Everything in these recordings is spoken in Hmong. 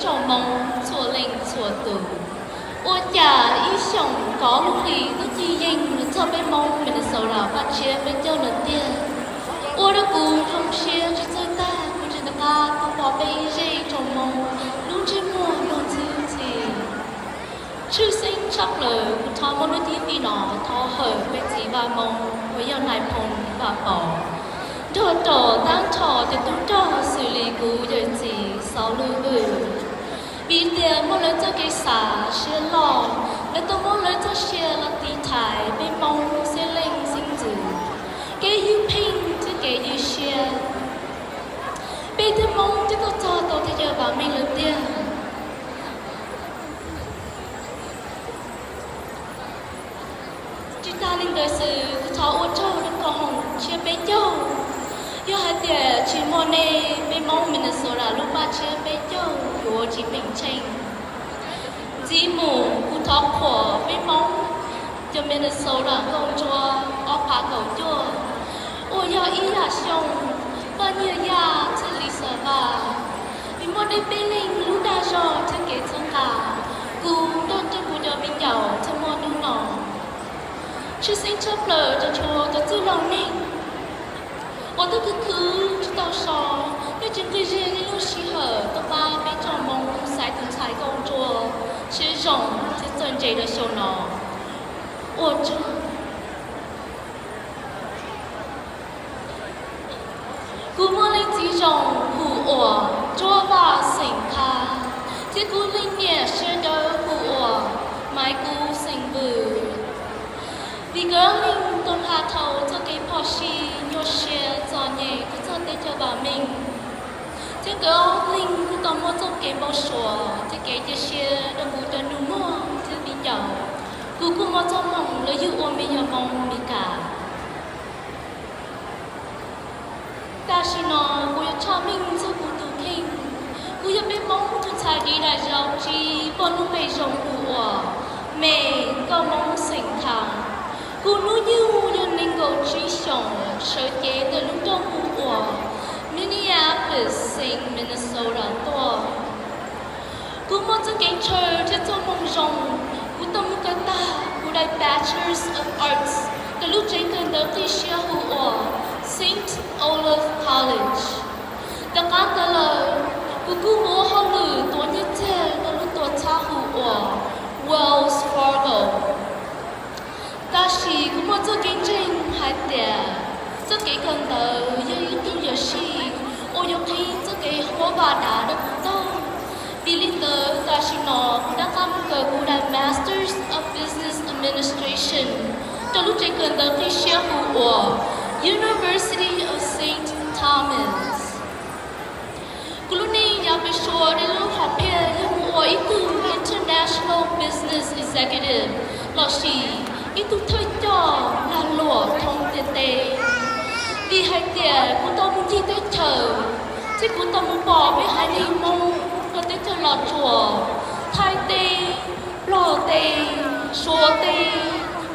tsoom Hmoob txhua leej txhua tus. Ua cas ib xyoos kaum lub hlis twb ncig yeej los txog peb Hmoob Minnesota pab tshiab peb caug lawm tiag. Ua rau kuv zoo siab tsis txawj tag, kuv tseem rov qab tuaj pom peb ib zej tsoom Hmoob lub ntsej muag luag ntxhi ntxhi. Tshwj xeeb tshaj plaws kuv thov muaj lub cib fim no thov hawm peb txiv Vaj Hmoob uas yog Nais Phoo Vaj Pov, nrog rau tag nrho cov tub rog xws li kuv yawm txiv Xauv Lwj Vwj. Vim tias muaj lawv txoj kev xav siab loj, lawv tau muab lawv txoj sia los tiv thaiv peb Hmoob xeeb leej xeeb ntxwv, kev ywj pheej thiab kev ywj siab. Peb thiab Hmoob twb tuaj txog tau teb chaws vam meej lawm tiag. Tsis tas li ntawd xwb, kuv thov ua tsaug rau koom haum tshiab peb caug. Yog hais tias tsis muaj nej, peb Hmoob Minnesota lub pab tshiab peb caug yuav tsis peem tsheej. Ntxiv mus kuv thov qhuas peb Hmoob cov Minnesota nkauj ntsuab ob phav kaum cuaj, uas yog ib yam xyoo Vaj Nyiaj Yaj thiab Lisa Vaj, vim muaj nej peb leeg lub dag zog thiab kev txhawb nqa, kuv nrog rau kuv cov viv ncaus thiaj muaj hnub no. Tshwj xeeb tshaj plaws rau txhua cov txwj laus neeg uas twb khwv khwv tsis tau so, nej tsis nqis zog nej lub sij hawm tuaj pab peb tsoom Hmoob xaiv tus ntxhais nkauj ntsuab siab zoo thiab txawj ntse rau xyoo no. Ua tsaug. Kuv muaj leej txiv zoo hu ua Ntsuab Vaj xeem Thab, thiab kuv leej niam siab dawb hu ua Maiv Kub xeem Vwj. Vim nkawd ob leeg tau hla dhau txoj kev phom sij nyuaj siab txom nyem tuaj txog teb chaws vam meej, thiab nkawd ob leeg kuj tau muab txoj kev npau suav thiab kev cia siab rau kuv cov nus muag thiab viv ncaus. Kuv kuj muaj txoj hmoo los yug ua me nyuam Hmoob Meskas. Tam sim no kuv yuav tshaj meej txog kuv tus kheej. Kuv yog peb Hmoob tus ntxhais dim daim zauv tsib, poj lub npe zoo hu ua Mem Nkauj Hmoob xeem Thab. Kuv hnub nyoog yog nees nkaum tsib xyoos, sawv cev ntawm lub nroog hu ua Minneapolis xeem Minnesota tuaj. Kuv muaj txoj kev ntshaw thiab txoj moo zoo, kuv tau mus kawm tag kuv daim Bachelors of Arts ntawm lub tsev kawm ntawv qib siab hu ua Saint Olaf College. Tom qab ntawd lawm, kuv kuj mus ua hauj lwm tuav nyiaj txiag rau lub tuam txhab hu ua Wells Fargo. Tab sis kuv muaj txoj kev ntseeg hais tias txoj kev kawm ntawv yog ib tug yuam sij uas yuav qhib txoj kev huab vam dav rau kuv taug. Vim li ntawd tam sim no kuv rov qab mus kawm kuv daim Masters of Business Administration rau lub tsev kawm ntawv qib siab hu ua University of Saint Thomas. Kuv lub neej yav pem suav, lub hom phiaj yog mus ua ib tug International Business Executive lossis ib tug thawj coj lag luam thoob ntiaj teb. Vim hais tias kuv tau mus ncig teb chaws, thiab kuv tau mus pom peb haiv neeg Hmoob nyob teb chaws Los Tsuas, Thaib teb, Nplog teb, Suav teb,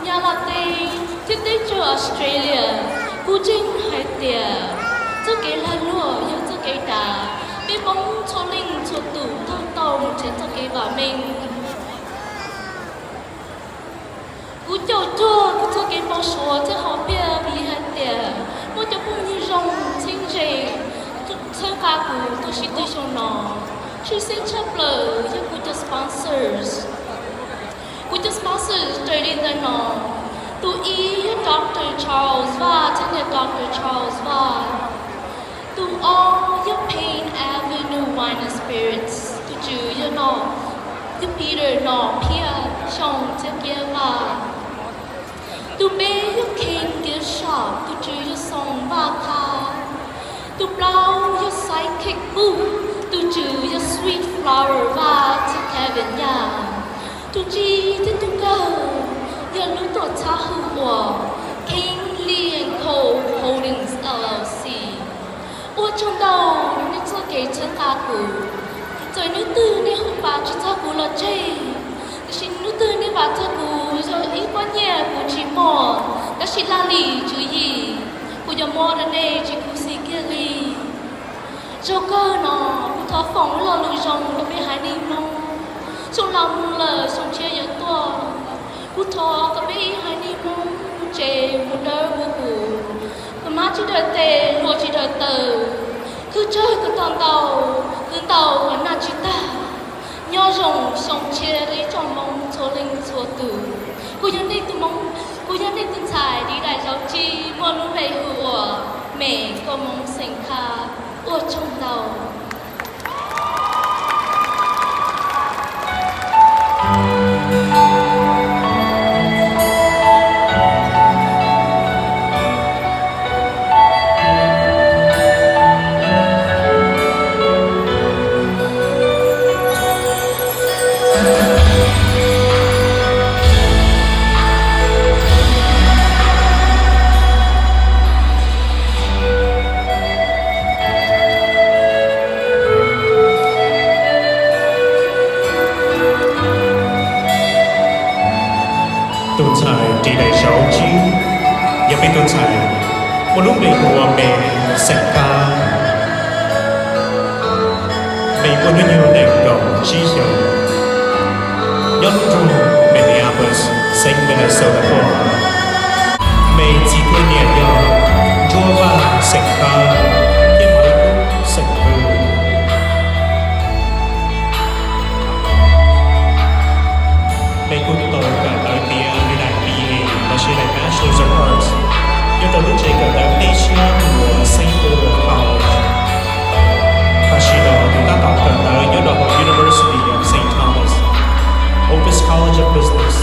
Nyab Laj teb, thiab teb chaws Australia. Kuv ntseeg hais tias txoj kev lag luam yog txoj kev dav, peb Hmoob txhua leej txhua tus taug tau mus nrhiav txoj kev vam meej. Kuv caum cuag kuv txoj kev npau suav thiab hom phiaj vim hais tias muaj cov phooj ywg zoo txheeb ze txhawb nqa kuv tuaj sib tw xyoo no. Tshwj xeeb tshaj plaws yog kuv cov sponsors. Kuv cov sponsors raws li ntawm no: tus ib yog Doctor Charles Vaj thiab niam Doctor Charles Vaj. Tus ob yog Payne Avenue Wine and Spirits, tus tswv yog Nom, yog Peter Nom Phiaj Xyooj thiab Kiab Vaj. Tus peb yog King Gift Shop, tus tswv yog Xoo Vaj Thab. Tus plaub yog Sidekick Booth, tus tswv yog Sweet Flower Vaj thiab Kevin Yaj. Tus tsib thiab tus kawg yog lub tuam txhab hu ua King Lee and Co Holdings L L C. Ua tsaug ntau nej txoj kev txhawb nqa kuv. Txawm hnub twg nej hu vam tsis txog kuv los tseg, tiam sis hnub twg nej vam txog kuv yog ib pob nyiaj kuv tsis muaj, tab sis laj lim tswv yim, kuv yuav muab rau nej tsis khuv xim kiag li. Zaum kawg no, kuv thov foom ib lo lus zoo rau peb haiv Tso kom peb ib haiv neeg Hmoob tsev mus dawb mus huv, kom mab tsis daws tes, hluas tsis daws taw, khwv tsawg kom tau ntau, khwv ntau kom nag tsis tag. Nyob zoo xyoo tshiab rau ib tsoom Hmoob txhua leej txhua tus. Kuv yog nej tus Hmoob, kuv yog nej tus ntxhais Lis Dais Zaub Tsib, muaj lub npe hu ua Mem Koj Hmoob xeem Khab. Ua tsaug ntau. Tus ntxhais Lis Dais Zaub Tsib yog peb tus ntxhais muaj lub npe hu ua Mem xeem Khab. Mem muaj hnub nyoog nees nkaum tsib xyoos, nyob lub nroog Minneapolis, xeev Minnesota tuaj. Mem txiv thiab niam yog Ntsuab Vaj xeem Khab thiab Maiv Kub xeem Vwj. Mem kuj tau kawm ntawv tiav li daim B A los sis daim Bachelors of Arts nyob rau lub tsev kawm ntawv dej siab hu ua Saint Olaf College. Tam sim no nws tab tom kawm ntawv nyob rau hauv University of Saint Thomas, Opus College of Business.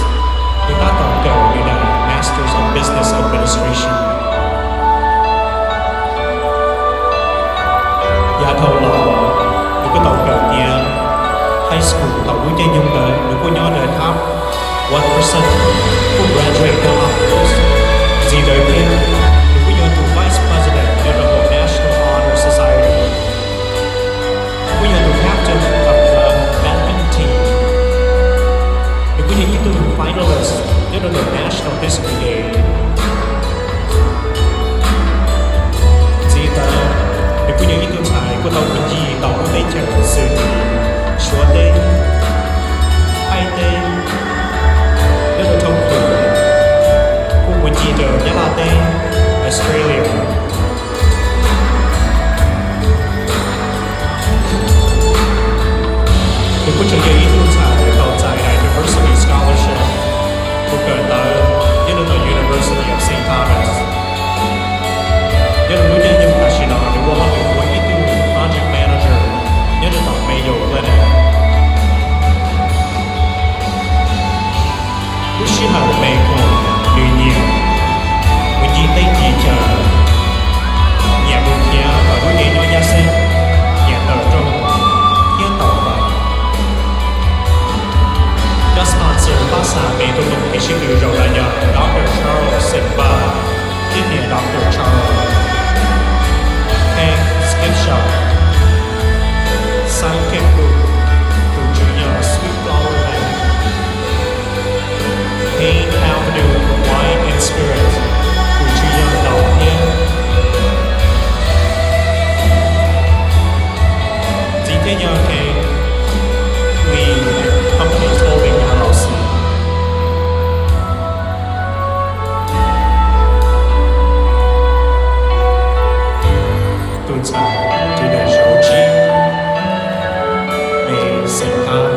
Nws tab tom kawm li daim Masters of Business Administration. Yav dhau los nws kuj tau kawm tiav high school thaum lub caij nyoog ntawd nws kuj nyob rau top one percent, kuj graduate top honors. Ntxiv ntawd thiab nws kuj yog tus vice president nyob rau hauv National Honor Society. Nws kuj yog tus captain of the badminton team. Nws kuj yog ib tug finalist nyob rau ntawm National History Day. Ntxiv ntawd nws kuj yog ib tug ntxhais kuj tau mus ncig tau lub teb chaws xws li Suav teb, Thaib teb, nyob rau Tokyo, kuj mus ncig rau Nyab Laj teb, Australia. Nws kuj tseem yog ib tug ntxhais tau txais daim diversity scholarship mus kawm ntawv nyob rau ntawm University of Saint Thomas. Nyob rau lub caij nyoog tam sim no nws ua hauj lwm ua ib tug project manager nyob rau tom Mayo Clinic. Lub sij hawm Mem khoom nws nyiam mus ncig teb ncig chaw, nyiam mus khiav kom lub cev nyob nyab xeeb, nyiam tawm rooj thiab tau npam. Cov sponsor pab xa Mem tuaj mus kev sib tw zaum no yog Doctor Charles xeem Vaj thiab niam Doctor Charles, Hank Gift Shop, Sidekick Group, tus tswv yog Sweet Flower Bank, Payne Avenue Wine and Spirits, tus tswv yog Ntaus Thiab. Ntxiv thiab yog Khe Lee Companies Holding L L C. Tus ntxhais Lis Dais Zaub Tsib, Mem xeem Khab,